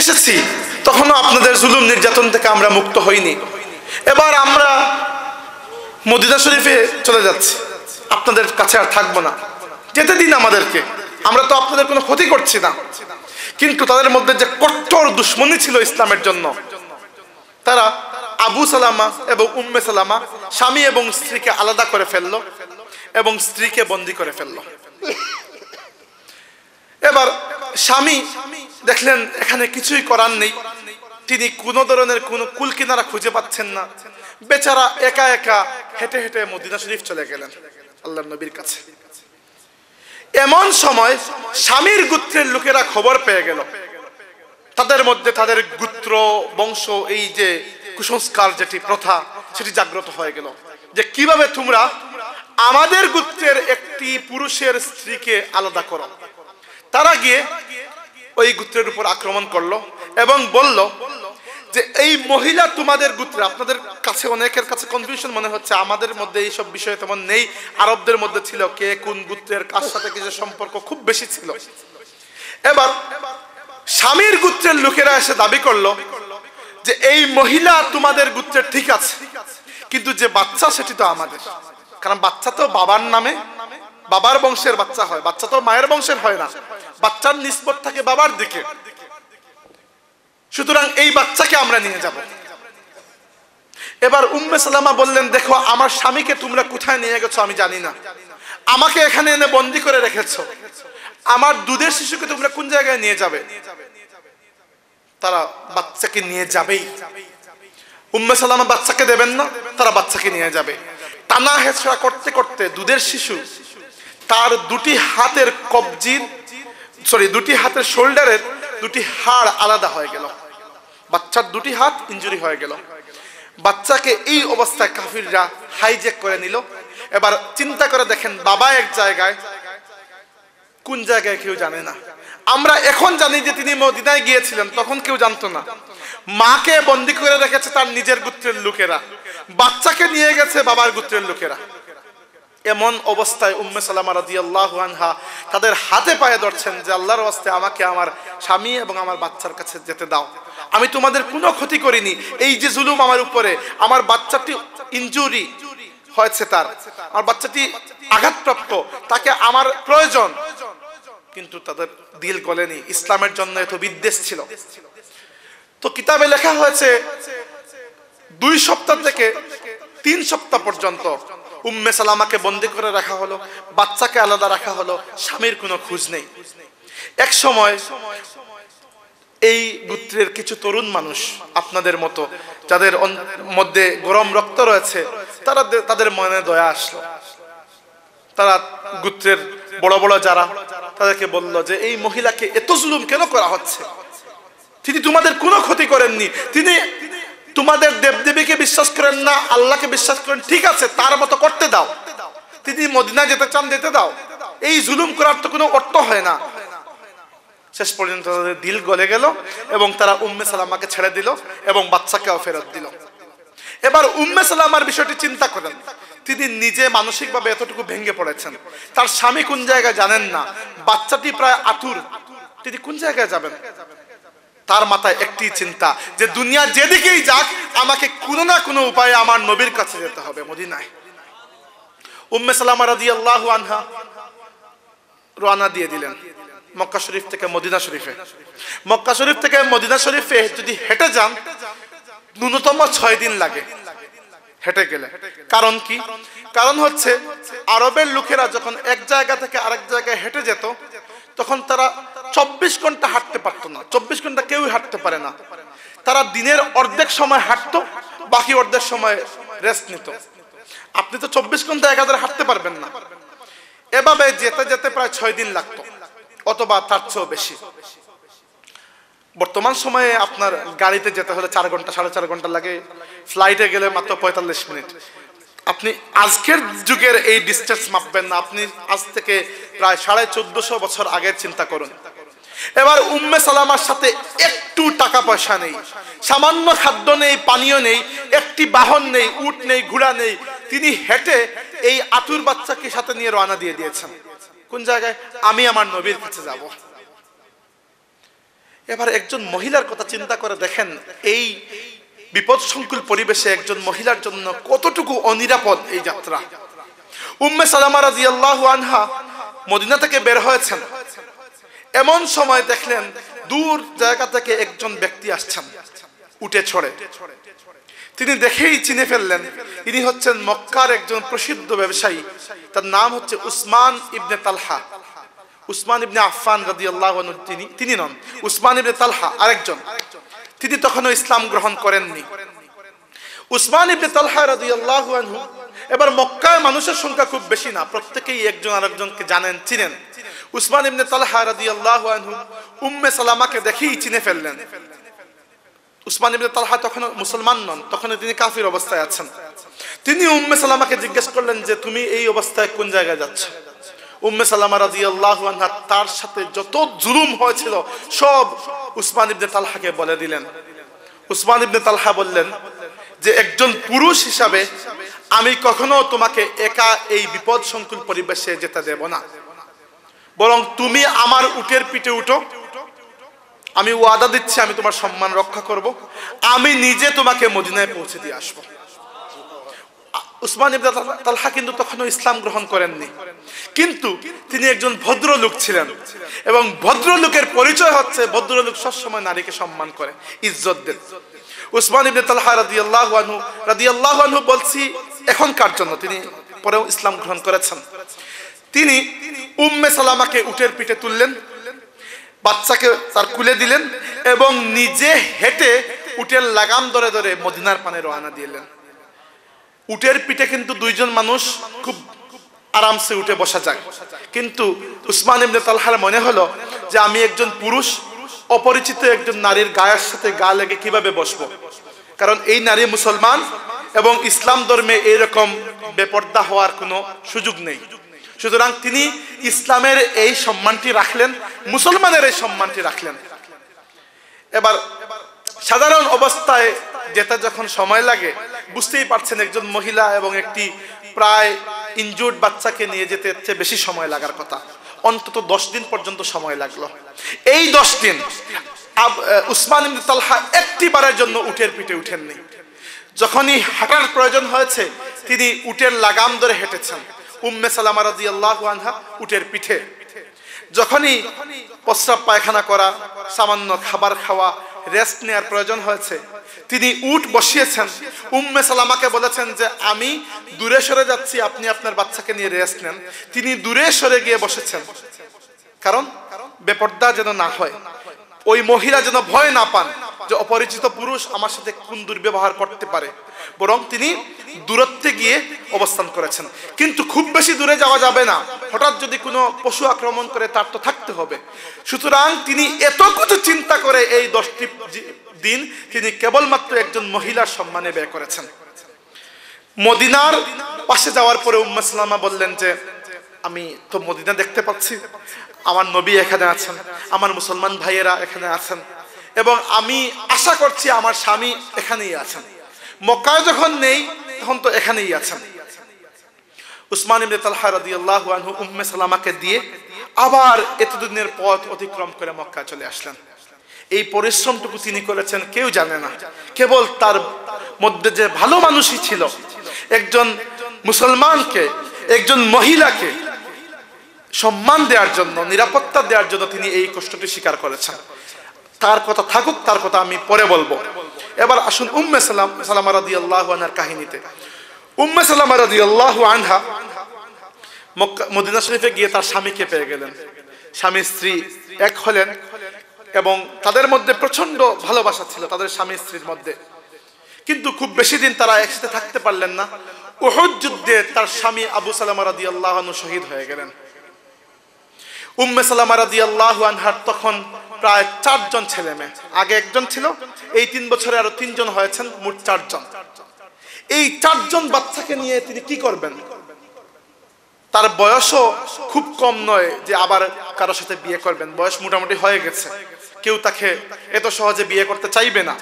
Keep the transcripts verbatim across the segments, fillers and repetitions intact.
এসেছি, তখনও আপনাদের জুলুম নির্যাতন থেকে আমরা মুক্ত হইনি। এবার আমরা মদিনা শরীফে চলে যাচ্ছি, আপনাদের কাছে আর থাকবো না, যেতে দিন আমাদেরকে, আমরা তো আপনাদের কোনো ক্ষতি করছি না। কিন্তু তাদের মধ্যে যে কট্টর দুশমনী ছিল ইসলামের জন্য, তারা আবু সালামা এবং উম্মে সালামা স্বামী এবং স্ত্রীকে আলাদা করে ফেললো এবং স্ত্রীকে বন্দী করে ফেললো। এবার স্বামী দেখলেন এখানে কিছুই করার নেই, তিনি কোনো ধরনের কোনো কুলকিনারা খুঁজে পাচ্ছেন না, বেচারা একা একা হেঁটে হেঁটে মদিনা শরীফ চলে গেলেন আল্লাহর নবীর কাছে। এমন সময় স্বামীর গোত্রের লোকেরা খবর পেয়ে গেল, তাদের মধ্যে তাদের গোত্র, বংশ, এই যে কুসংস্কার, যেটি প্রথা, সেটি জাগ্রত হয়ে গেল যে কিভাবে তোমরা আমাদের গোত্রের একটি পুরুষের স্ত্রীকে আলাদা করো। তারা গিয়ে ওই গোত্রের উপর আক্রমণ করলো এবং বলল যে এই মহিলা তোমাদের গোত্রে, আপনাদের কাছে অনেকের কাছে কনফিউশন মনে হচ্ছে, আমাদের মধ্যে এইসব বিষয়ে তেমন নেই, আরবদের মধ্যে ছিল কে কোন গোত্রের কার সাথে কিছু সম্পর্ক খুব বেশি ছিল। এবার স্বামীর গোত্রের লোকেরা এসে দাবি করলো যে এই মহিলা তোমাদের গোত্রের ঠিক আছে, কিন্তু যে বাচ্চা সেটি তো আমাদের, কারণ বাচ্চা তো বাবার নামে, বাবার বংশের বাচ্চা হয়, বাচ্চা তো মায়ের বংশের হয় না, বাচ্চার নিসবত থাকে বাবার দিকে, সুতরাং এই বাচ্চাকে আমরা নিয়ে যাব। এবার উম্মে সালামা বললেন, দেখো, আমার স্বামীকে তোমরা কোথায় নিয়ে গেছো আমি জানি না, আমাকে এখানে এনে বন্দি করে রেখেছো, আমার দুধের শিশুকে তোমরা কোন জায়গায় নিয়ে যাবে? তারা বাচ্চাকে নিয়ে যাবেই। উম্মে সালামা বাচ্চাকে দেবেন না, তারা বাচ্চাকে নিয়ে যাবে। টানা হেঁচড়া করতে করতে দুধের শিশু তার দুটি হাতের কবজির, সরি, দুটি হাতের শোল্ডারের দুটি হাড় আলাদা হয়ে গেল, বাচ্চার দুটি হাত ইনজুরি হয়ে গেল। বাচ্চাকে এই অবস্থায় কাফিররা হাইজ্যাক করে নিল। এবার চিন্তা করে দেখেন, বাবা এক জায়গায়, কোন জায়গায় কেউ জানে না। আমরা এখন জানি যে তিনি মদিনায় গিয়েছিলেন, তখন কেউ জানতো না। মাকে বন্দি করে রেখেছে তার নিজের গোত্রের লোকেরা, বাচ্চাকে নিয়ে গেছে বাবার গোত্রের লোকেরা। এমন অবস্থায় উম্মে সালামা রাদিয়াল্লাহু আনহা তাদের হাতে পায়ে ধরছেন যে, আল্লাহর ওয়াস্তে আমাকে আমার স্বামী এবং আমার বাচ্চার কাছে যেতে দাও, আমি তোমাদের কোনো ক্ষতি করিনি। এই যে জুলুম আমার উপরে, আমার বাচ্চাটি ইনজুরি হয়েছে, তার, আমার বাচ্চাটি আঘাতপ্রাপ্ত, তাকে আমার প্রয়োজন। কিন্তু তাদের দিল গলেনি, ইসলামের জন্য এত বিদ্বেষ ছিল। তো কিতাবে লেখা হয়েছে, দুই সপ্তাহ থেকে তিন সপ্তাহ পর্যন্ত উম্মে সালামাকে বন্দি করে রাখা হলো, বাচ্চাকে আলাদা রাখা হলো, স্বামীর কোনো খোঁজ নেই। এক সময় এই গোত্রের কিছু তরুণ মানুষ, আপনাদের মতো, যাদের অন-, মধ্যে গরম রক্ত রয়েছে, তারা দে-, তাদের মনে দয়া আসলো। তারা গোত্রের বড় বড় যারা, তাদেরকে বলল যে, এই মহিলাকে এত জুলুম কেন করা হচ্ছে? তিনি তোমাদের কোনো ক্ষতি করেননি, তিনি তোমাদের দেবদেবীকে বিশ্বাস করেন না, আল্লাহকে বিশ্বাস করেন, ঠিক আছে, তার মতো করতে দাও। তিনি মদিনায় যেতে চান, যেতে দাও। এই জুলুম করার তো কোনো অর্থ হয় না। শেষ পর্যন্ত তাদের দিল গলে গেল এবং তারা উম্মে সালামাকে ছেড়ে দিল এবং বাচ্চাকেও ফেরত দিল। এবার উম্মে সালামার বিষয়টি চিন্তা করেন, তিনি নিজে মানসিকভাবে এতটুকু ভেঙে পড়েছেন, তার স্বামী কোন জায়গায় জানেন না, বাচ্চাটি প্রায় আতুর, তিনি কোন জায়গায় যাবেন? তার মাথায় একটি চিন্তা যে দুনিয়া যেদিকেই যাক, আমাকে কোনো না কোনো উপায়ে আমার নবীর কাছে যেতে হবে, মদিনায়। উম্মে সালামা রাদিয়াল্লাহু আনহা রওনা দিয়ে দিলেন মক্কা শরীফ থেকে মদিনা শরীফে। মক্কা শরীফ থেকে মদিনা শরীফে যদি হেঁটে যান, ন্যূনতম ছয় দিন লাগে হেঁটে গেলে। কারণ কি? কারণ হচ্ছে, আরবের লোকেরা যখন এক জায়গা থেকে আরেক জায়গায় হেঁটে যেত, তখন তারা চব্বিশ ঘন্টা হাঁটতে পারতো না। চব্বিশ ঘন্টা কেউই হাঁটতে পারে না। তারা দিনের অর্ধেক সময় হাঁটতো, বাকি অর্ধেক সময় রেস্ট নিত। আপনি তো চব্বিশ ঘন্টা একাধারে হাঁটতে পারবেন না। এভাবে যেতে যেতে প্রায় ছয় দিন লাগতো, অথবা তার চেয়েও বেশি। বর্তমান সময়ে আপনার গাড়িতে যেতে হলে চার ঘন্টা, সাড়ে চার ঘন্টা লাগে, ফ্লাইটে গেলে মাত্র পঁয়তাল্লিশ মিনিট। আপনি আজকের যুগের এই ডিস্টেন্স মাপবেন না, আপনি আজ থেকে প্রায় সাড়ে চোদ্দশো বছর আগের চিন্তা করুন। এবার উম্মে সালামার সাথে একটু টাকা পয়সা নেই, সামান্য খাদ্য নেই, পানীয় নেই, একটি বাহন নেই, উট নেই, ঘোড়া নেই। তিনি হেঁটে এই আতুর বাচ্চাকে সাথে নিয়ে রওনা দিয়ে দিয়েছেন। কোন জায়গায়? আমি আমার নবীর কাছে যাব। এবার একজন মহিলার কথা চিন্তা করে দেখেন, এই বিপদসংকুল পরিবেশে একজন মহিলার জন্য কতটুকু অনিরাপদ এই যাত্রা। উম্মে সালামা রাদিয়াল্লাহু আনহা মদিনা থেকে বের হয়েছেন। এমন সময় দেখলেন, দূর জায়গা থেকে একজন ব্যক্তি আসছেন উটে চড়ে। তিনি দেখেই চিনে ফেললেন, ইনি হচ্ছেন মক্কার একজন প্রসিদ্ধ ব্যবসায়ী। তার নাম হচ্ছে উসমান ইবনে তালহা। উসমান ইবনে আফফান রাদিয়াল্লাহু আনহু তিনি, তিনি নন, উসমান ইবনে তালহা আরেকজন। তিনি তখনও ইসলাম গ্রহণ করেননি। উসমান ইবনে তালহা রাদিয়াল্লাহু আনহু, এবার মক্কায় মানুষের সংখ্যা খুব বেশি না, প্রত্যেকেই একজন আরেকজনকে জানেন, চিনেন। উসমান ইবনে তালহা রাদিয়াল্লাহু আনহু উম্মে সালামাকে দেখেই চিনে ফেললেন। উসমান ইবনে তালহা তখনও মুসলমান নন, তখনও তিনি কাফির অবস্থায় আছেন। তিনি উম্মে সালামাকে জিজ্ঞেস করলেন যে, "তুমি এই অবস্থায় কোন জায়গায় যাচ্ছ?" উম্মে সালামা রাদিয়াল্লাহু আনহা তার সাথে যত জুলুম হয়েছিল সব উসমান ইবনে তালহাকে বলে দিলেন। উসমান ইবনে তালহা বললেন যে, "একজন পুরুষ হিসাবে আমি কখনো তোমাকে একা এই বিপদসংকুল পরিবেশে যেতে দেব না, বরং তুমি আমার উটের পিঠে উঠো, আমি ওয়াদা দিচ্ছি আমি তোমার সম্মান রক্ষা করব, আমি নিজে তোমাকে মদিনায় পৌঁছে দিয়ে আসবো।" উসমান ইবনে তাল-, তালহা কিন্তু তখনও ইসলাম গ্রহণ করেননি, কিন্তু তিনি একজন ভদ্রলোক ছিলেন, এবং ভদ্রলোকের পরিচয় হচ্ছে ভদ্রলোক সবসময় নারীকে সম্মান করে, ইজ্জত দেন। উসমান ইবনে তালহা রাদিয়াল্লাহু আনহু, রাদিয়াল্লাহু আনহু বলছি এখনকার জন্য, তিনি পরেও ইসলাম গ্রহণ করেছেন। তিনি উম্মে সালামাকে উটের পিঠে তুললেন, বাচ্চাকে তার কুলে দিলেন এবং নিজে হেঁটে উটের লাগাম ধরে ধরে মদিনার পানে রওনা দিলেন। উটের পিঠে কিন্তু দুইজন মানুষ খুব আরামসে উঠে বসা যায়, কিন্তু উসমান ইবনে তালহার মনে হলো যে আমি একজন পুরুষ, অপরিচিত একজন নারীর গায়ের সাথে গা লেগে কিভাবে বসবো, কারণ এই নারী মুসলমান এবং ইসলাম ধর্মে এইরকম বেপর্দা হওয়ার কোনো সুযোগ নেই। সুতরাং তিনি ইসলামের এই সম্মানটি রাখলেন, মুসলমানের এই সম্মানটি রাখলেন। এবার সাধারণ অবস্থায় যেতে যখন সময় লাগে, বুঝতেই পারছেন একজন মহিলা এবং একটি প্রায় ইনজুর্ড বাচ্চাকে নিয়ে যেতে এর চেয়ে বেশি সময় লাগার কথা, অন্তত দশ দিন পর্যন্ত সময় লাগলো। এই দশ দিন আব-, আহ, উসমান ইবনে তালহা একটি বারের জন্য উটের পিঠে উঠেননি। যখনই হাঁটার প্রয়োজন হয়েছে, তিনি উটের লাগাম ধরে হেঁটেছেন। উম্মে সালামা রাদিয়াল্লাহু আনহা উটের পিঠে। যখনই প্রস্রাব পায়খানা করা, সামান্য খাবার খাওয়া, রেস্ট নেওয়ার প্রয়োজন হয়েছে, তিনি উট বসিয়েছেন। উম্মে সালামাকে বলেছেন যে, "আমি দূরে সরে যাচ্ছি, আপনি আপনার বাচ্চাকে নিয়ে রেস্ট নেন।" তিনি দূরে সরে গিয়ে বসেছেন, কারণ বেপর্দা যেন না হয়, ওই মহিলা যেন ভয় না পান যে অপরিচিত পুরুষ আমার সাথে কোন দুর্ব্যবহার করতে পারে, বরং তিনি দূরত্বে গিয়ে অবস্থান করেছেন। কিন্তু খুব বেশি দূরে যাওয়া যাবে না, হঠাৎ যদি কোনো পশু আক্রমণ করে তার তো থাকতে হবে। সুতরাং তিনি এত কিছু চিন্তা করে এই দশটি জি-, দিন তিনি কেবলমাত্র একজন মহিলার সম্মানে ব্যয় করেছেন। মদিনার পাশে যাওয়ার পরে উম্মে সালামা বললেন যে, "আমি তো মদিনা দেখতে পাচ্ছি, আমার নবী এখানে আছেন, আমার মুসলমান ভাইয়েরা এখানে আছেন, এবং আমি আশা করছি আমার স্বামী এখানেই আছেন। মক্কায় যখন নেই, তখন তো এখানেই আছেন।" উসমান ইবনে তালহা রাদিয়াল্লাহু আনহু উম্মে সালামাকে দিয়ে আবার এতদিনের পথ অতিক্রম করে মক্কা চলে আসলেন। এই পরিশ্রমটুকু তিনি করেছেন কেউ জানে না, কেবল তার মধ্যে যে ভালো মানুষই ছিল, একজন মুসলমানকে, একজন মহিলাকে সম্মান দেওয়ার জন্য, নিরাপত্তা দেওয়ার জন্য তিনি এই কষ্টটি স্বীকার করেছেন। তার কথা থাকুক, তার কথা আমি পরে বলবো। এবার আসুন উম্মে সালাম, সালামা রাদিয়াল্লাহু আনহার কাহিনীতে। উম্মে সালামা রাদিয়াল্লাহু আনহা মক্কা, মদিনা শরীফে গিয়ে তার স্বামীকে পেয়ে গেলেন। স্বামী স্ত্রী এক হলেন এবং তাদের মধ্যে প্রচণ্ড ভালোবাসা ছিল তাদের স্বামী স্ত্রীর মধ্যে, কিন্তু খুব বেশি দিন তারা একসাথে থাকতে পারলেন না। উহুদ যুদ্ধে তার স্বামী আবু সালামা রাদিয়াল্লাহু আনহু শহীদ হয়ে গেলেন। উম্মে সালামা রাদিয়াল্লাহু আনহার তখন প্রায় চারজন ছেলে মেয়ে, আগে একজন ছিল, এই তিন বছরে আরো তিনজন হয়েছেন, মোট চারজন। এই চারজন বাচ্চাকে নিয়ে তিনি কি করবেন? তার বয়সও খুব কম নয় যে আবার কারোর সাথে বিয়ে করবেন, বয়স মোটামুটি হয়ে গেছে, কেউ তাকে এত সহজে বিয়ে করতে চাইবে না।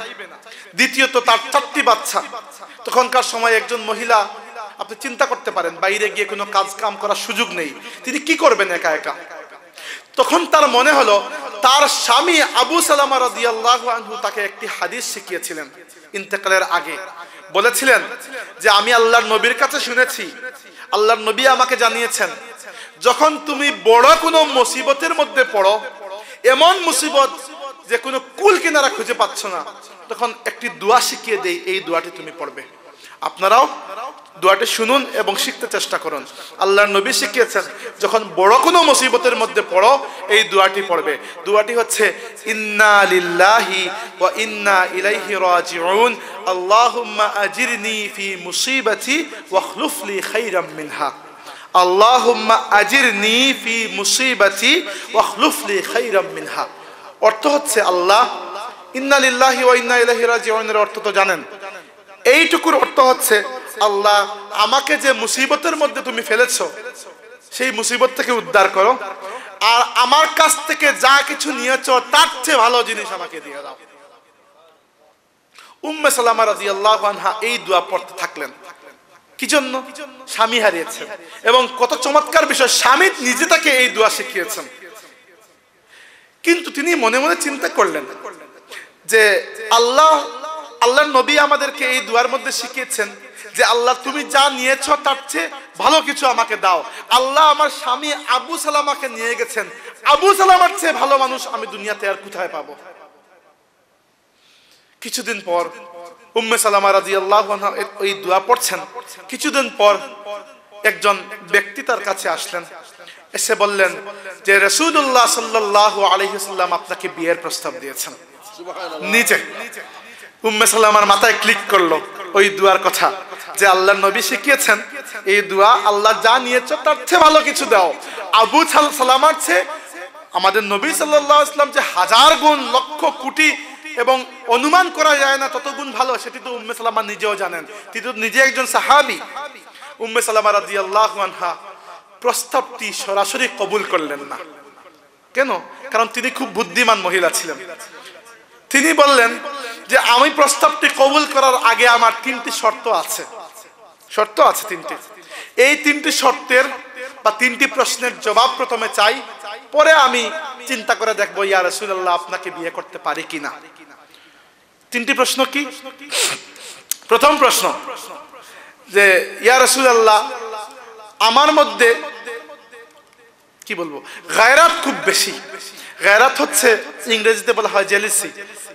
দ্বিতীয়ত, তার চারটি বাচ্চা। তখনকার সময় একজন মহিলা, আপনি চিন্তা করতে পারেন, বাইরে গিয়ে কোনো কাজ কাম করার সুযোগ নেই, তিনি কি করবেন একা একা? তখন তার মনে হলো, তার স্বামী আবু সালামা রাদিয়াল্লাহু আনহু তাকে একটি হাদিস শিখিয়েছিলেন ইন্তেকালের আগে। বলেছিলেন যে, "আমি আল্লাহর নবীর কাছে শুনেছি, আল্লাহর নবী আমাকে জানিয়েছেন, যখন তুমি বড় কোনো মুসিবতের মধ্যে পড়ো, এমন মুসিবত যে কোনো কুল কিনারা খুঁজে পাচ্ছ না, তখন একটি দোয়া শিখিয়ে দেই, এই দোয়াটি তুমি পড়বে।" আপনারাও দোয়াটি শুনুন এবং শিখতে চেষ্টা করুন। আল্লাহর নবী শিখিয়েছেন, যখন বড় কোনো মুসিবতের মধ্যে পড়ো, এই দোয়াটি পড়বে। দোয়াটি হচ্ছে, "ইন্না লিল্লাহি ওয়া ইন্না ইলাইহি রাজিউন, আল্লাহুম্মা আজিরনি ফি মুসিবাতি ওয়াখলুফ লি খাইরাম মিনহা, আল্লাহুম্মা আজিরনি ফি মুসিবাতি ওয়াখলুফ লি খাইরাম মিনহা।" অর্থ হচ্ছে, আল্লাহ, ইন্না লিল্লাহি ওয়া ইন্না ইলাইহি রাজিউনের অর্থ তো জানেন। এইটুকুর অর্থ হচ্ছে, "আল্লাহ, আমাকে যে মুসিবতের মধ্যে তুমি ফেলেছো, সেই মুসিবত থেকে উদ্ধার করো, আর আমার কাছ থেকে যা কিছু নিয়েছো, তার চেয়ে ভালো জিনিস আমাকে দিয়ে দাও।" উম্মে সালামা রাদিয়াল্লাহু আনহা এই দোয়া পড়তে থাকলেন। কি জন্য? স্বামী হারিয়েছেন। এবং কত চমৎকার বিষয়, স্বামী নিজে তাকে এই দোয়া শিখিয়েছেন। কিন্তু তিনি মনে মনে চিন্তা করলেন যে, "আল্লাহ, আল্লাহর নবী আমাদেরকে এই দোয়ার মধ্যে শিখিয়েছেন যে, 'আল্লাহ, তুমি যা নিয়েছো, তার চেয়ে ভালো কিছু আমাকে দাও। আল্লাহ, আমার স্বামী আবু সালামাকে নিয়ে গেছেন, আবু সালামার চেয়ে ভালো মানুষ আমি দুনিয়াতে আর কোথায় পাবো?'" কিছুদিন পর উম্মে সালামা রাদিয়াল্লাহু আনহা এ-, ওই দোয়া পড়ছেন। কিছুদিন পর একজন ব্যক্তি তার কাছে আসলেন, এসে বললেন যে, "রাসূলুল্লাহ সাল্লাল্লাহু আলাইহি ওয়াসাল্লাম আপনাকে বিয়ের প্রস্তাব দিয়েছেন।" নিজে উম্মে সালামার মাথায় ক্লিক করলো ওই দোয়ার কথা, যে আল্লাহর নবী শিখিয়েছেন এই দোয়া, "আল্লাহ, যা নিয়েছো, তার চেয়ে ভালো কিছু দাও।" আবু সাল-, সালামার চেয়ে আমাদের নবী সাল্লাল্লাহু আলাইহি ওয়াসাল্লাম যে হাজার গুণ, লক্ষ, কোটি এবং অনুমান করা যায় না তত গুণ ভালো, সেটি তো উম্মে সালামা নিজেও জানেন। তিনি তো নিজে একজন সাহাবী। উম্মে সালামা রাদিয়াল্লাহু আনহা প্রস্তাবটি সরাসরি কবুল করলেন না। কেন? কারণ তিনি খুব বুদ্ধিমান মহিলা ছিলেন। তিনি বললেন যে, "আমি প্রস্তাবটি কবুল করার আগে আমার তিনটি শর্ত আছে, শর্ত আছে তিনটি। এই তিনটি শর্তের বা তিনটি প্রশ্নের জবাব প্রথমে চাই, পরে আমি চিন্তা করে দেখব, ইয়া রাসূলুল্লাহ, আপনাকে বিয়ে করতে পারি কিনা।" তিনটি প্রশ্ন কি? প্রথম প্রশ্ন যে, "ইয়া রাসূলুল্লাহ, আমার মধ্যে, কি বলবো, গায়রাত খুব বেশি।" গায়রাত হচ্ছে, ইংরেজিতে বলা হয় জেলেসি,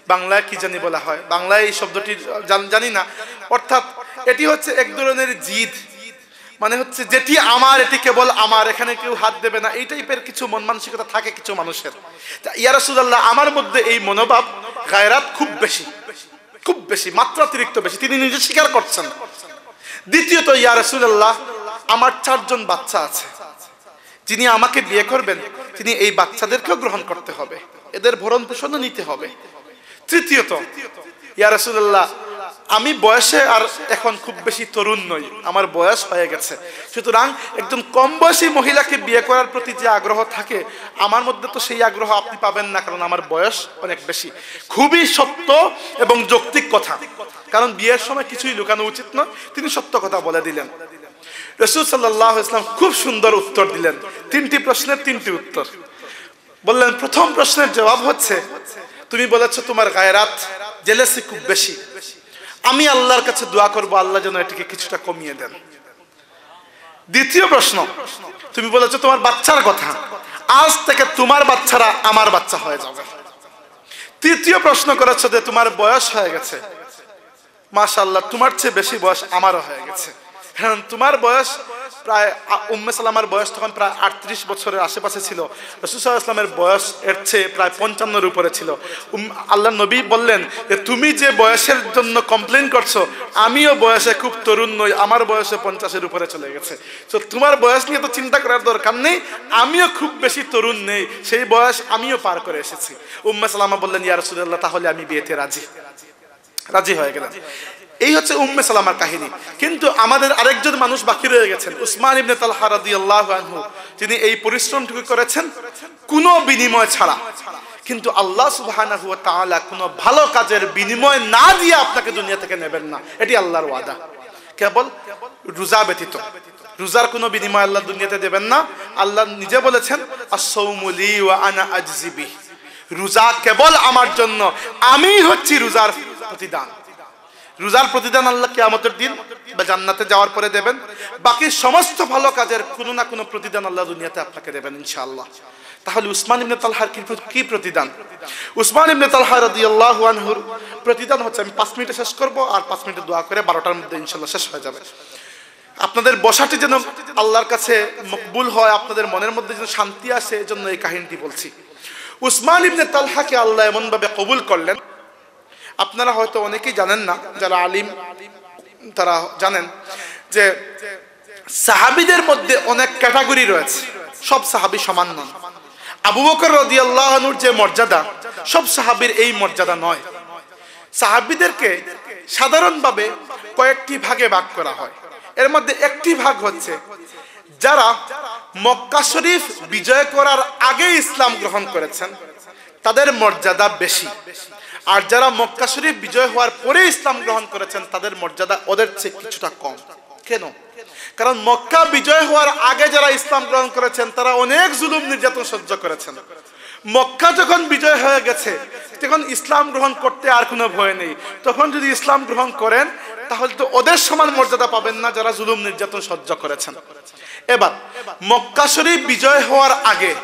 বাংলায় কি জানি বলা হয়, বাংলায় এই শব্দটি জান-, জানি না। অর্থাৎ এটি হচ্ছে এক ধরনের জিদ, মানে হচ্ছে, "যেটি আমার, এটি কেবল আমার, এখানে কেউ হাত দেবে না", এই টাইপের কিছু মন মানসিকতা থাকে কিছু মানুষের। তা ইয়া রাসূলুল্লাহ, আমার মধ্যে এই মনোভাব, গায়রাত খুব বেশি, খুব বেশি, মাত্রাতিরিক্ত বেশি, তিনি নিজে স্বীকার করছেন। দ্বিতীয়ত, ইয়া রাসূলুল্লাহ, আমার চারজন বাচ্চা আছে, যিনি আমাকে বিয়ে করবেন, তিনি এই বাচ্চাদেরকেও গ্রহণ করতে হবে, এদের ভরণ পোষণও নিতে হবে। তৃতীয়ত, ইয়া রাসূলুল্লাহ, আমি বয়সে আর এখন খুব বেশি তরুণ নই, আমার বয়স হয়ে গেছে। সুতরাং একজন কম বয়সী মহিলাকে বিয়ে করার প্রতি যে আগ্রহ থাকে, আমার মধ্যে তো সেই আগ্রহ আপনি পাবেন না, কারণ আমার বয়স অনেক বেশি। খুবই সত্য এবং যৌক্তিক কথা, কারণ বিয়ের সময় কিছুই লুকানো উচিত নয়। তিনি সত্য কথা বলে দিলেন। রাসূল সাল্লাল্লাহু আলাইহি ওয়াসাল্লাম খুব সুন্দর উত্তর দিলেন, তিনটি প্রশ্নের তিনটি উত্তর। বললেন, "প্রথম প্রশ্নের জবাব হচ্ছে, তুমি বলেছো তোমার গায়রাত, জেলেসি খুব বেশি। আমি আল্লাহর কাছে দোয়া করব, আল্লাহ যেন এটিকে কিছুটা কমিয়ে দেন।" দ্বিতীয় প্রশ্ন, তুমি বলেছো তোমার বাচ্চার কথা, আজ থেকে তোমার বাচ্চারা আমার বাচ্চা হয়ে যাবে। তৃতীয় প্রশ্ন করেছো যে তোমার বয়স হয়ে গেছে, মাশাআল্লাহ, তোমার চেয়ে বেশি বয়স আমারও হয়ে গেছে। কারণ তোমার বয়স প্রায়, আ, উম্মে সালামার বয়স তখন প্রায় আটত্রিশ বছরের আশেপাশে ছিল। রাসূল সাল্লাল্লাহু আলাইহি ওয়াসাল্লামের বয়স এর চেয়ে প্রায় পঞ্চান্নর উপরে ছিল। উম, আল্লাহর নবী বললেন যে, "তুমি যে বয়সের জন্য কমপ্লেইন করছো, আমিও বয়সে খুব তরুণ নই, আমার বয়সে পঞ্চাশের উপরে চলে গেছে। তো তোমার বয়স নিয়ে তো চিন্তা করার দরকার নেই, আমিও খুব বেশি তরুণ নেই, সেই বয়স আমিও পার করে এসেছি।" উম্মে সালামা বললেন, "ইয়া রাসূলুল্লাহ, তাহলে আমি বিয়েতে রাজি।" রাজি হয়ে গেলেন। এই হচ্ছে উম্মে সালামার কাহিনী। কিন্তু আমাদের আরেকজন মানুষ বাকি রয়ে গেছেন, উসমান ইবনে তালহা রাদিয়াল্লাহু আনহু, যিনি এই পরিশ্রমটুকু করেছেন কোনো বিনিময় ছাড়া। কিন্তু আল্লাহ সুবহানাহু ওয়া তাআলা কোনো ভালো কাজের বিনিময় না দিয়ে আপনাকে দুনিয়া থেকে নেবেন না, এটি আল্লাহর ওয়াদা। কেবল রোজা ব্যতীত, রোজার কোনো বিনিময় আল্লাহ দুনিয়াতে দেবেন না। আল্লাহ নিজে বলেছেন, "আস-সাওমু লি ওয়া আনা আজজি বিহ।" রোজা কেবল আমার জন্য, আমি হচ্ছি রোজার প্রতিদান। রোজার প্রতিদান আল্লাহ কিয়ামতের দিন বা জান্নাতে যাওয়ার পরে দেবেন। বাকি সমস্ত ভালো কাজের কোনো না কোনো প্রতিদান আল্লাহ দুনিয়াতে আপনাকে দেবেন ইনশাআল্লাহ। তাহলে উসমান ইবনে তালহার কি প্র-, কি প্রতিদান? উসমান ইবনে তালহা রাদিয়াল্লাহু আনহুর প্রতিদান হচ্ছে, আমি পাঁচ মিনিটে শেষ করব, আর পাঁচ মিনিটে দোয়া করে বারোটার মধ্যে ইনশাআল্লাহ শেষ হয়ে যাবে। আপনাদের বসাটি যেন আল্লাহর কাছে মকবুল হয়, আপনাদের মনের মধ্যে যেন শান্তি আসে, এজন্য এই কাহিনীটি বলছি। উসমান ইবনে তালহাকে আল্লাহ এমনভাবে কবুল করলেন, আপনারা হয়তো অনেকেই জানেন না, যারা আলিম তারা জানেন যে সাহাবীদের মধ্যে অনেক ক্যাটাগরি রয়েছে, সব সাহাবী সমান নন। আবু বকর রাদিয়াল্লাহু আনহুর যে মর্যাদা, সব সাহাবীর এই মর্যাদা নয়। সাহাবীদেরকে সাধারণভাবে কয়েকটি ভাগে ভাগ করা হয়। এর মধ্যে একটি ভাগ হচ্ছে যারা মক্কা শরীফ বিজয় করার আগে ইসলাম গ্রহণ করেছেন, তাদের মর্যাদা বেশি। আর যারা মক্কা শরীফ বিজয় হওয়ার পরে ইসলাম গ্রহণ করেছেন, তাদের মর্যাদা ওদের চেয়ে কিছুটা কম। কেন? কারণ মক্কা বিজয় হওয়ার আগে যারা ইসলাম গ্রহণ করেছেন, তারা অনেক জুলুম নির্যাতন সহ্য করেছেন। মক্কা যখন বিজয় হয়ে গেছে, তখন ইসলাম গ্রহণ করতে আর কোনো ভয় নেই। তখন যদি ইসলাম গ্রহণ করেন, তাহলে তো ওদের সমান মর্যাদা পাবেন না যারা জুলুম নির্যাতন সহ্য করেছেন। এবার মক্কা শরীফ বিজয় হওয়ার আগে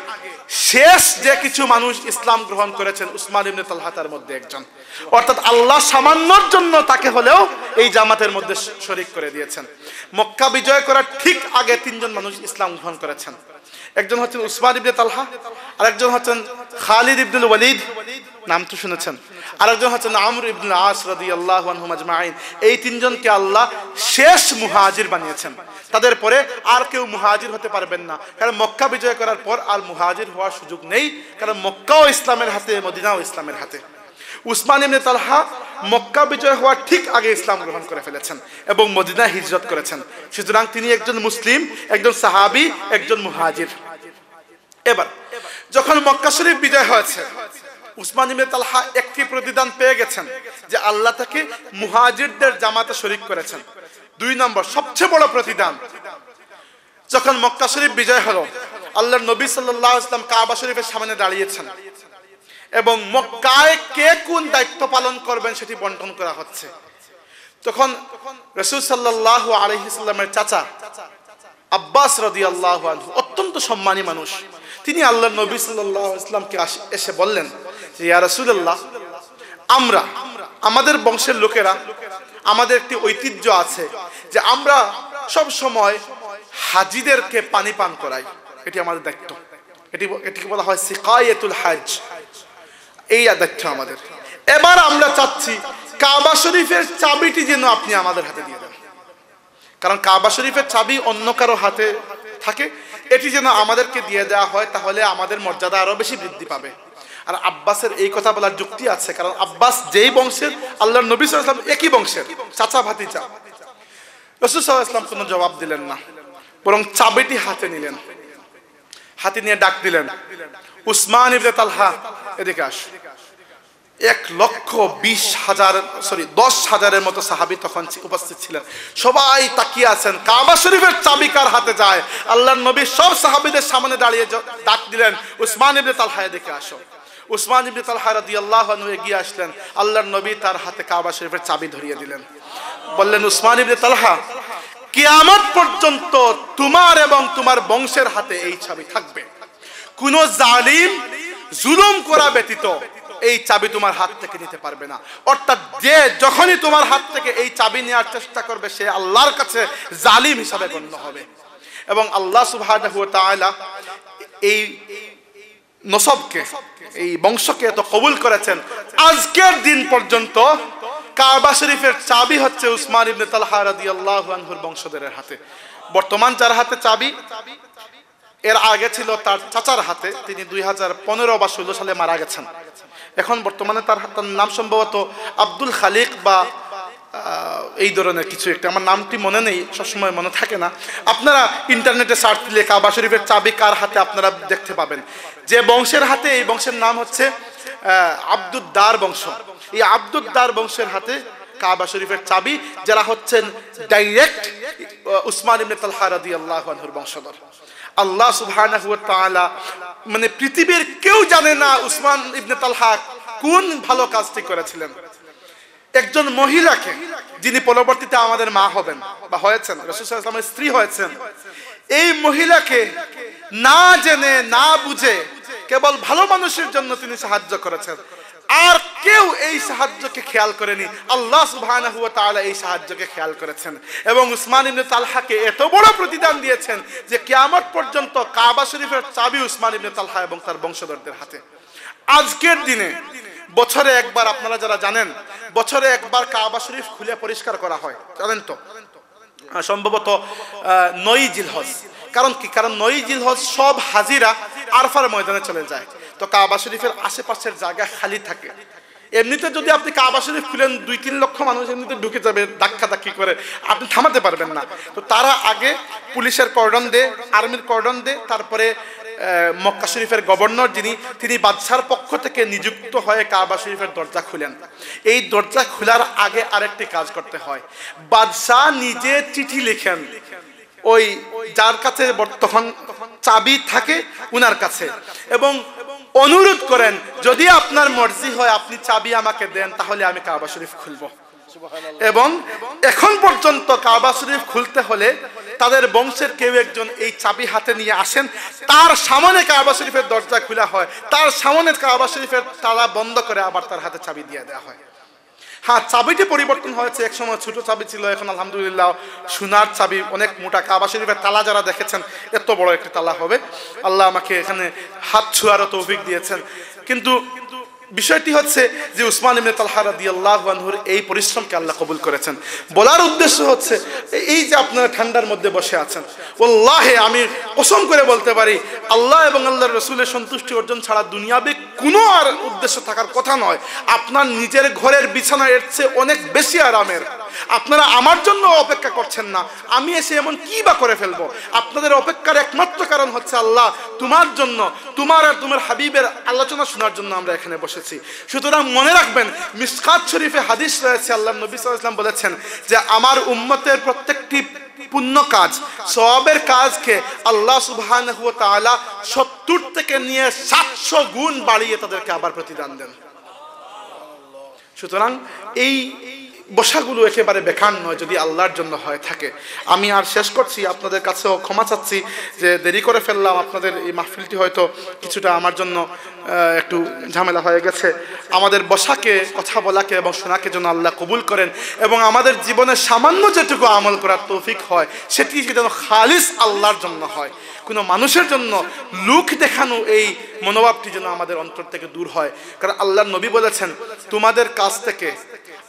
শেষ যে কিছু মানুষ ইসলাম গ্রহণ করেছেন, উসমান ইবনে তালহা তার মধ্যে একজন। অর্থাৎ আল্লাহ সামান্যর জন্য তাকে হলেও এই জামাতের মধ্যে শ-, শরিক করে দিয়েছেন। মক্কা বিজয় করার ঠিক আগে তিনজন মানুষ ইসলাম গ্রহণ করেছেন। একজন হচ্ছেন উসমান ইবনে তালহা, আরেকজন হচ্ছেন খালিদ ইবনুল ওয়ালিদ, নাম তো শুনেছেন, আরেকজন হচ্ছেন আমর ইবনুল আস রাদিয়াল্লাহু আনহুম আজমাইন। এই তিনজনকে আল্লাহ শেষ মুহাজির বানিয়েছেন। তাদের পরে আর কেউ মুহাজির হতে পারবেন না, কারণ মক্কা বিজয় করার পর আর মুহাজির হওয়ার সুযোগ নেই, কারণ মক্কাও ইসলামের হাতে, মদিনাও ইসলামের হাতে। উসমান ইবনে তালহা মক্কা বিজয় হওয়ার ঠিক আগে ইসলাম গ্রহণ করে ফেলেছেন এবং মদিনায় হিজরত করেছেন। সুতরাং তিনি একজন মুসলিম, একজন সাহাবী, একজন মুহাজির। এবার যখন মক্কা শরীফ বিজয় হয়েছে, উসমান ইবনে তালহা একটি প্রতিদান পেয়ে গেছেন যে আল্লাহ তাকে মুহাজিরদের জামাতে শরিক করেছেন। দুই নম্বর, সবচেয়ে বড় প্রতিদান, যখন মক্কা শরীফ বিজয় হলো, আল্লাহর নবী সাল্লাল্লাহু আলাইহি ওয়াসাল্লাম কাবা শরীফের সামনে দাঁড়িয়েছেন এবং মক্কায় কে কোন দায়িত্ব পালন করবেন সেটি বন্টন করা হচ্ছে। তখন রাসূল সাল্লাল্লাহু আলাইহি ওয়াসাল্লামের চাচা আব্বাস রাদিয়াল্লাহু আনহু অত্যন্ত সম্মানী মানুষ, তিনি আল্লাহর নবী সাল্লাল্লাহু আলাইহি ওয়াসাল্লামকে আস-, এসে বললেন যে, "ইয়া রাসূলুল্লাহ, আমরা, আমাদের বংশের লোকেরা, আমাদের একটি ঐতিহ্য আছে যে আমরা সব সময় হাজিদেরকে পানি পান করাই, এটি আমাদের দায়িত্ব।" এটি ব-, এটিকে বলা হয় সিকায়াতুল হাজ। এই দায়িত্ব আমাদের। এবার আমরা চাচ্ছি কাবা শরীফের চাবিটি যেন আপনি আমাদের হাতে দিয়ে দেন, কারণ কাবা শরীফের চাবি অন্য কারো হাতে থাকে, এটি যেন আমাদেরকে দিয়ে দেওয়া হয়, তাহলে আমাদের মর্যাদা আরো বেশি বৃদ্ধি পাবে। আর আব্বাসের এই কথা বলার যুক্তি আছে, কারণ আব্বাস যেই বংশের, আল্লাহর নবী সাল্লাল্লাহু আলাইহি ওয়াসাল্লাম একই বংশের, চাচা ভাতিজা। রাসূল সাল্লাল্লাহু আলাইহি ওয়াসাল্লাম কোনো জবাব দিলেন না, বরং চাবিটি হাতে নিলেন, হাতে নিয়ে ডাক দিলেন, "উসমান ইবনে তালহা, এদিকে আস।" এক লক্ষ বিশ হাজার, সরি, দশ হাজারের মতো সাহাবী তখন ছি-, উপস্থিত ছিলেন। সবাই তাকিয়ে আছেন, কাবা শরীফের চাবি কার হাতে যায়। আল্লাহর নবী সব সাহাবীদের সামনে দাঁড়িয়ে জ-, ডাক দিলেন, "উসমান ইবনে তালহা, এদিকে আসো।" উসমান ইবনে তালহা রাদিয়াল্লাহু আনহু এগিয়ে আসলেন, আল্লাহর নবী তার হাতে কাবা শরীফের চাবি ধরিয়ে দিলেন। বললেন, "উসমান ইবনে তালহা, কিয়ামত পর্যন্ত তোমার এবং তোমার বংশের হাতে এই চাবি থাকবে। কোনো জালিম জুলুম করা ব্যতীত এই চাবি তোমার হাত থেকে নিতে পারবে না।" অর্থাৎ যে যখনই তোমার হাত থেকে এই চাবি নেওয়ার চেষ্টা করবে, সে আল্লাহর কাছে জালিম হিসাবে গণ্য হবে। এবং আল্লাহ সুবহানাহু ওয়া তাআলা এই নসবকে, এই বংশকে তো কবুল করেছেন। আজকের দিন পর্যন্ত কাবা শরীফের চাবি হচ্ছে উসমান ইবনে তালহা রাদিয়াল্লাহু আনহুর বংশধরের হাতে। বর্তমান যার হাতে চাবি, এর আগে ছিল তার চাচার হাতে, তিনি দুই হাজার পনেরো বা ষোলো সালে মারা গেছেন। এখন বর্তমানে তার, তার নাম সম্ভবত আব্দুল খালিক বা, আহ, এই ধরনের কিছু একটা, আমার নামটি মনে নেই, সবসময় মনে থাকে না। আপনারা ইন্টারনেটে সার্চ দিলে কাবা শরীফের চাবি কার হাতে আপনারা দেখতে পাবেন। যে বংশের হাতে, এই বংশের নাম হচ্ছে, আহ, আব্দুদ্দার বংশ। এই আব্দুদ্দার বংশের হাতে কাবা শরীফের চাবি, যারা হচ্ছেন ডাইরেক্ট, আহ, উসমান ইবনে তালহা রাদিয়াল্লাহু আনহুর বংশধর। আল্লাহ সুবহানাহু ওয়া তাআলা, মানে, পৃথিবীর কেউ জানে না উসমান ইবনে তালহা কোন ভালো কাজটি করেছিলেন। একজন মহিলাকে, যিনি পরবর্তীতে আমাদের মা হবেন বা হয়েছেন, রাসূল সাল্লাল্লাহু আলাইহি ওয়াসাল্লামের স্ত্রী হয়েছেন, এই মহিলাকে না জেনে না বুঝে কেবল ভালো মানুষের জন্য তিনি সাহায্য করেছেন। আর কেউ এই সাহায্যকে খেয়াল করেনি, আল্লাহ সুবহানাহু ওয়া তাআলা এই সাহায্যকে খেয়াল করেছেন এবং উসমান ইবনে তালহাকে এত বড় প্রতিদান দিয়েছেন যে কিয়ামত পর্যন্ত কাবা শরীফের চাবি উসমান ইবনে তালহা এবং তার বংশধরদের হাতে। আজকের দিনে বছরে একবার, আপনারা যারা জানেন, বছরে একবার কাবা শরীফ খুলে পরিষ্কার করা হয়, জানেন তো? আহ, সম্ভবত, আহ, নয়ই জিলহজ। কারণ কি? কারণ নয়ই জিলহজ সব হাজিরা আরফার ময়দানে চলে যায়, তো কাবা শরীফের আশেপাশের জায়গা খালি থাকে। এমনিতে যদি আপনি কাবা শরীফ খুলেন, দুই তিন লক্ষ মানুষ এমনিতে ঢুকে যাবে ধাক্কা ধাক্কি করে, আপনি থামাতে পারবেন না। তো তারা আগে পুলিশের কর্ডন দেয়, আর্মির কর্ডন দেয়, তারপরে আহ, মক্কা শরীফের গভর্নর যিনি, তিনি বাদশার পক্ষ থেকে নিযুক্ত হয়ে কাবা শরীফের দরজা খুলেন। এই দরজা খোলার আগে আরেকটি কাজ করতে হয়। বাদশাহ নিজে চিঠি লিখেন ওই যার কাছে বর্তমান চাবি থাকে, উনার কাছে, এবং অনুরোধ করেন, "যদি আপনার মর্জি হয়, আপনি চাবি আমাকে দেন, তাহলে আমি কাবা শরীফ খুলব।" এবং এখন পর্যন্ত কাবা শরীফ খুলতে হলে তাদের বংশের কেউ একজন এই চাবি হাতে নিয়ে আসেন, তার সামনে কাবা শরীফের দরজা খোলা হয়, তার সামনে কাবা শরীফের তালা বন্ধ করে আবার তার হাতে চাবি দিয়ে দেওয়া হয়। হ্যাঁ, চাবিটি পরিবর্তন হয়েছে, এক সময় ছোট চাবি ছিল, এখন আলহামদুলিল্লাহ সোনার চাবি, অনেক মোটা। কাবা শরীফের তালা যারা দেখেছেন, এত বড় একটি তালা হবে। আল্লাহ আমাকে এখানে হাত ছোঁয়ারও তৌফিক দিয়েছেন। কিন্তু বিষয়টি হচ্ছে যে উসমান ইবনে তালহা রাদিয়াল্লাহু আনহুর এই পরিশ্রমকে আল্লাহ কবুল করেছেন। বলার উদ্দেশ্য হচ্ছে, এই যে আপনারা ঠান্ডার মধ্যে বসে আছেন, ওয়াল্লাহি আমি কসম করে বলতে পারি, আল্লাহ এবং আল্লাহর রসুলের সন্তুষ্টি অর্জন ছাড়া দুনিয়াবি কোনো আর উদ্দেশ্য থাকার কথা নয়। আপনার নিজের ঘরের বিছানা এর চেয়ে অনেক বেশি আরামের। আপনারা আমার জন্য অপেক্ষা করছেন না, আমি এসে এমন কি বা করে ফেলবো? আপনাদের অপেক্ষার একমাত্র কারণ হচ্ছে আল্লাহ, তোমার জন্য, তোমার আর তোমার হাবিবের আলোচনা শোনার জন্য আমরা এখানে বসেছি। সুতরাং মনে রাখবেন, মিশকাত শরীফে হাদিস রয়েছে, আল্লাহর নবী সাল্লাল্লাহু আলাইহি ওয়াসাল্লাম বলেছেন যে আমার উম্মতের প্রত্যেকটি পুণ্য কাজ, সওয়াবের কাজকে আল্লাহ সুবহানাহু ওয়া তাআলা সত্তর থেকে নিয়ে সাতশো গুণ বাড়িয়ে তাদেরকে আবার প্রতিদান দেন। সুতরাং এই বসাগুলো একেবারে বেকার নয়, যদি আল্লাহর জন্য হয়ে থাকে। আমি আর শেষ করছি, আপনাদের কাছেও ক্ষমা চাচ্ছি যে দেরি করে ফেললাম। আপনাদের এই মাহফিলটি হয়তো কিছুটা আমার জন্য, আহ, একটু ঝামেলা হয়ে গেছে। আমাদের বসাকে, কথা বলাকে এবং শোনাকে যেন আল্লাহ কবুল করেন এবং আমাদের জীবনে সামান্য যেটুকু আমল করার তৌফিক হয়, সেটি যেন খালিস আল্লাহর জন্য হয়। কোনো মানুষের জন্য লোক দেখানো এই মনোভাবটি যেন আমাদের অন্তর থেকে দূর হয়। কারণ আল্লাহর নবী বলেছেন, তোমাদের কাছ থেকে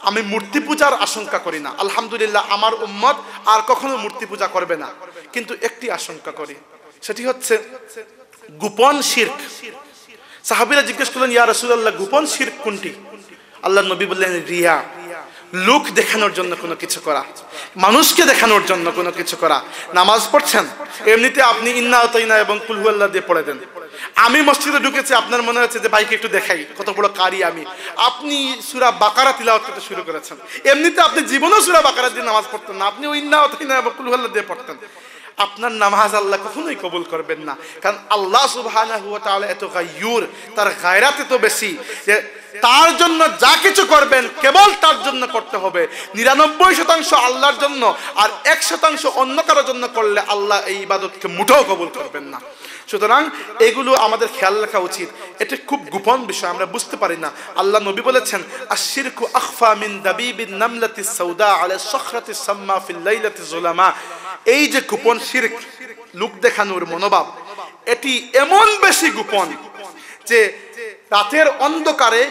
আমি মূর্তি পূজার আশঙ্কা করি না। আলহামদুলিল্লাহ, আমার উম্মত আর কখনো মূর্তি পূজা করবে না, কিন্তু একটি আশঙ্কা করি, সেটি হচ্ছে গোপন শিরক। সাহাবীরা জিজ্ঞেস করলেন, ইয়া রাসূলুল্লাহ, গোপন শিরক কোনটি? আল্লাহর নবী বললেন, রিয়া, লোক দেখানোর জন্য কোনো কিছু করা, মানুষকে দেখানোর জন্য কোনো কিছু করা। নামাজ পড়ছেন, এমনিতে আপনি ইন্না আতাইনা এবং কুল হুয়াল্লাহ দিয়ে পড়ে দেন। আমি মসজিদে ঢুকেছি, আপনার মনে হচ্ছে যে ভাইকে একটু দেখাই, কত বড় কারি আমি। আপনি সূরা বাকারা তিলাওয়াত করতে শুরু করেছেন, এমনিতে আপনি জীবনেও সূরা বাকারা দিয়ে নামাজ পড়তেন না, আপনি ওই ইন্না আতাইনা এবং কুল হুয়াল্লাহ দিয়ে পড়তেন। আপনার নামাজ আল্লাহ কখনোই কবুল করবেন না, কারণ আল্লাহ সুবহানাহু ওয়া তাআলা এত গাইয়ুর, তার গায়রাত এত বেশি যে তার জন্য যা কিছু করবেন কেবল তার জন্য করতে হবে। নিরানব্বই শতাংশ আল্লাহর জন্য আর এক শতাংশ অন্য কারোর জন্য করলে আল্লাহ এই ইবাদতকে মুটেও কবুল করবেন না। সুতরাং এগুলো আমাদের খেয়াল রাখা উচিত। এটা খুব গোপন বিষয়, আমরা বুঝতে পারি না। আল্লাহর নবী বলেছেন, আশশিরকু আখফা মিন দাবিবিন নামলাতিস সাউদা আলা সখরাতিস সাম্মা ফিল লাইলাতিজ জুলামা। এই যে গোপন শিরক, লোক দেখানোর মনোভাব, এটি এমন বেশি গোপন যে রাতের অন্ধকারে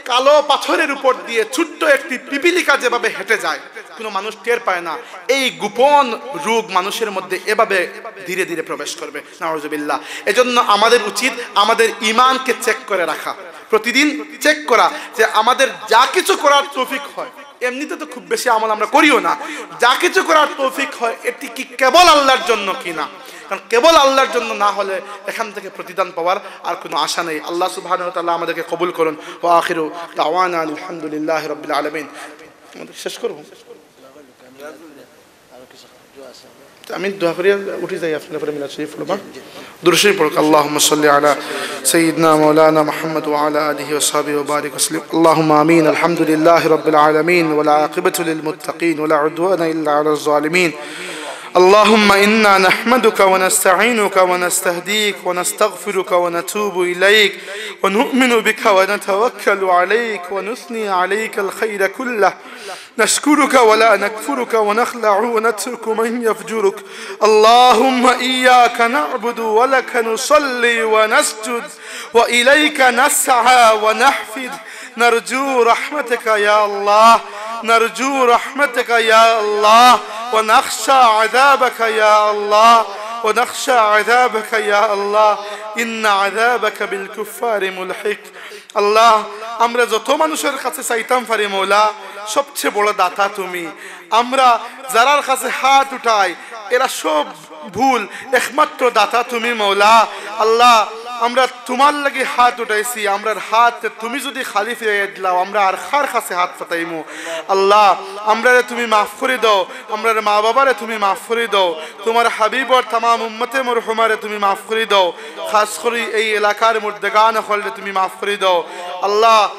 কালো পাথরের উপর দিয়ে ছোট্ট একটি পিপিলিকা যেভাবে হেঁটে যায়, কোনো মানুষ টের পায় না, এই গোপন রোগ মানুষের মধ্যে এভাবে ধীরে ধীরে প্রবেশ করবে। নাউজুবিল্লাহ। এজন্য আমাদের উচিত আমাদের ইমানকে চেক করে রাখা, প্রতিদিন চেক করা যে আমাদের যা কিছু করার তৌফিক হয়, এমনিতে তো খুব বেশি আমল আমরা করিও না, যা কিছু করার তৌফিক হয় এটি কি কেবল আল্লাহর জন্য কি না? কারণ কেবল আল্লাহর জন্য না হলে এখান থেকে প্রতিদান পাওয়ার আর কোনো আশা নেই। আল্লাহ সুবহানাহু ওয়া তাআলা আমাদেরকে কবুল করুন। ওয়া আখিরু দাওয়ানা আলহামদুলিল্লাহি রাব্বিল আলামিন। আমাদের শেষ করব। আমি দোয়া করি আর উঠি যাই, আপনার পরে মিলাদ শরীফ পড়বা। দুরূদ শরীফ পড়ুক। اللهم صل على سيدنا مولانا محمد وعلى آله وصحبه وبارك وسلم. اللهم آمين. الحمد لله رب العالمين، والعاقبة للمتقين، ولا عدوان إلا على الظالمين. اللهم إنا نحمدك ونستعينك ونستهديك ونستغفرك ونتوب إليك ونؤمن بك ونتوكل عليك ونثني عليك الخير كله. نشكرك ولا نكفرك ونخلع ونترك من يفجرك. اللهم إياك نعبد ولك نصلي ونسجد وإليك نسعى ونحفد. نرجو رحمتك يا الله، نرجو رحمتك يا الله، ونخشى عذابك يا الله، ونخشى عذابك يا الله، إن عذابك بالكفار ملحق. আল্লাহ, আমরা যত মানুষের কাছে চাইতাম পারি মৌলা, সবচেয়ে বড় দাতা তুমি। আমরা যারার কাছে হাত উঠাই, এরা সব ভুল, একমাত্র দাতা তুমি মৌলা। আল্লাহ, আমরা তোমার লাগি হাত উঠাইছি, আমরার হাত তুমি যদি খালি ফিরাইয়া দিলাও, আমরা আর কার কাছে হাত পাতাইমু? আল্লাহ, আমরারে তুমি মাফ করি দাও, আমরার মা বাবারে তুমি মাফ করি দাও, তোমার হাবিবর তামাম উম্মতে মরহুমারে তুমি মাফ করি দাও। খাস করি এই এলাকার মুর্দেগান অকলরে তুমি মাফ করি দাও। আল্লাহ,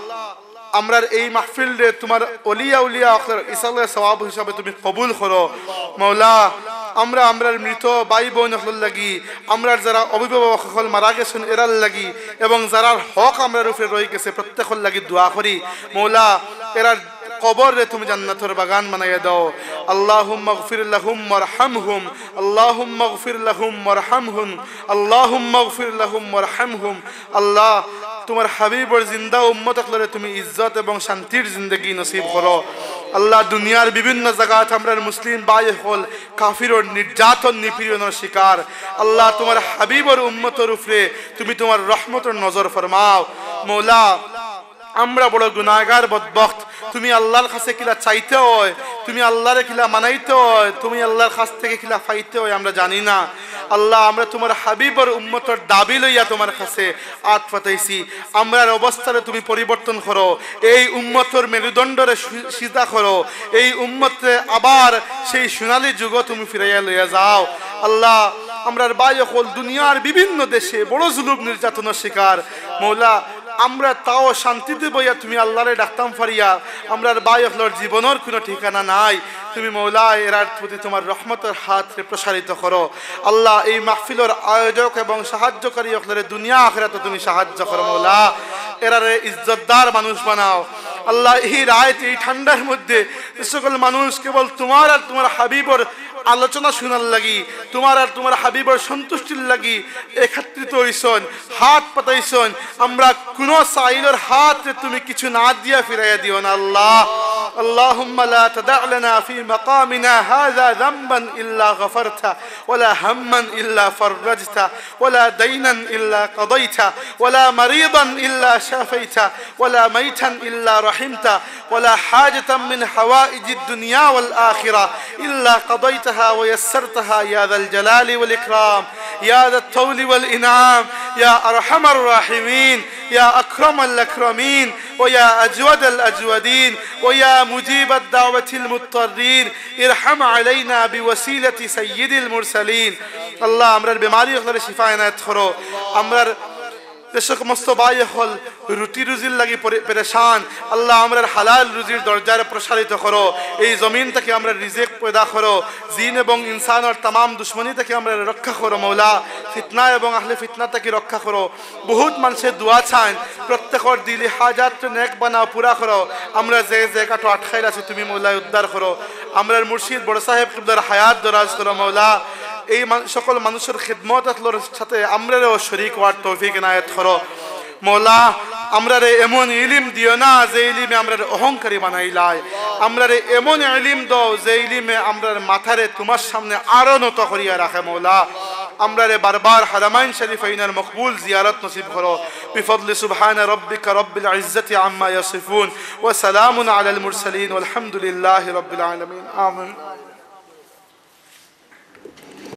আমরার এই মাহফিলরে তোমার অলিয়া উলিয়া অকলর ইসালে সওয়াব হিসাবে তুমি কবুল করো। মৌলা, আমরা আমরার মৃত ভাই বোন অকলর লাগি, আমরার যারা অভিভাবক অকল মারা গেছইন এরার লাগি, এবং যারার হক আমরার উপরে রই গেছে প্রত্যেকর লাগি দোয়া করি। মৌলা, এরার কবররে তুমি জান্নাতর বাগান বানাইয়া দাও। اللهم اغفر لهم وارحمهم، اللهم اغفر لهم وارحمهم، اللهم اغفر لهم وارحمهم। আল্লাহ, তোমার হাবিবর জিন্দা উম্মত অকলরে তুমি ইজ্জত এবং শান্তির জিন্দেগি নসিব করো। আল্লাহ, দুনিয়ার বিভিন্ন জাগাত আমরার মুসলিম ভাই অকল কাফিরর নির্যাতন নিপীড়নর শিকার। আল্লাহ, তোমার হাবিবর উম্মতর উপরে তুমি তোমার রহমতর নজর ফরমাও। মৌলা, আমরা বড় গুনাহগার বদবখত। তুমি আল্লাহর কাছে কিলা চাইতে হয়, তুমি আল্লাহরে কিলা মানাইতে হয়, তুমি আল্লাহর কাছ থেকে কিলা পাইতে হয়, আমরা জানি না। আল্লাহ, আমরা তোমার হাবিবর উম্মতর দাবি লইয়া তোমার কাছে আত পাতাইছি। আমরার অবস্থারে তুমি পরিবর্তন করো, এই উম্মতর মেরুদণ্ডরে সি-, সিধা করো, এই উম্মতরে আবার সেই সোনালী যুগো তুমি ফিরাইয়া লইয়া যাও। আল্লাহ, আমরার ভাই অকল দুনিয়ার বিভিন্ন দেশে বড় জুলুম নির্যাতনর শিকার। মৌলা, আমরা তাও শান্তিতে বইয়া তুমি আল্লাহরে ডাকতাম পারিয়া, আমরার ভাই অকলর জীবনর কোনো ঠিকানা নাই। তুমি মৌলা এরার প্রতি তোমার রহমতর হাতরে প্রসারিত করো। আল্লাহ, এই মাহফিলর আয়োজক এবং সাহায্যকারী অকলরে দুনিয়া আখিরাতো তুমি সাহায্য করো মৌলা। এরারে ইজ্জতদার মানুষ বানাও। আল্লাহ, এই রাইত, এই ঠান্ডার মধ্যে যে সকল মানুষ কেবল তোমার আর তোমার হাবিবর আলোচনা শোনার লাগি, তোমার আর তোমার হাবিবর সন্তুষ্টির লাগি একত্রিত হইছইন, হাত পাতাইছইন, আমরা কোনো সাইলর হাতরে তুমি কিছু না দিয়া ফিরাইয়া দিও না আল্লাহ। اللهم لا تدع لنا في مقامنا هذا ذنبا إلا غفرته، ولا هما إلا فرجته، ولا دينا إلا قضيته، ولا مريضا إلا شافيته، ولا ميتا إلا رحمته، ولا حاجة من حوائج الدنيا والآخرة إلا قضيتها ويسرتها يا ذا الجلال والإكرام، يا ذا الطول والإنعام، يا أرحم الراحمين، يا أكرم الأكرمين، ويا أجود الأجودين، ويا مجيب الدعوة المضطرين، ارحم علينا بوسيلة سيد المرسلين. আল্লাহ, আমরার বেমারি অকলরে শিফা এনায়েত করো। আমরার যে সমস্ত ভাই অকল রুটি রুজির লাগি পরে-, পেরেশান, আল্লাহ, আমরার হালাল রুজির দরজারে প্রসারিত করো। এই জমিন থাকি আমরার রিজিক পয়দা করো। জিন এবং ইনসানর তামাম দুশমনি থাকি আমরারে রক্ষা করো মৌলা। ফিতনা এবং আহলে ফিতনা থাকি রক্ষা করো। বহুত মানষে দোয়া চাইন, প্রত্যেকর দিলি হাজাত নেক বানাও, পুরা করো। আমরা যে জাগাত আটকাইল আছি, তুমি মৌলা উদ্ধার করো। আমরার মুর্শিদ বড় সাহেব কিবলার হায়াত দরাজ করো মৌলা। এই মান-, সকল মানুষর খিদমত অকলর সাথে আমরারেও শরিক হওয়ার তৌফিক এনায়েত করো। মৌলা, আমরারে এমন ইলিম দিও না যে ইলিমে আমরারে অহংকারী বানাইলায়। আমরারে এমন ইলিম দাও যে ইলিমে আমরার মাথারে তোমার সামনে আরো নত করিয়া রাখে মৌলা। আমরারে বারবার হারামাইন শরীফাইনর মকবুল জিয়ারত নসিব করো। بفضل سبحان ربك رب العزة عما يصفون، وسلام على المرسلين، والحمد لله رب العالمين. آمين.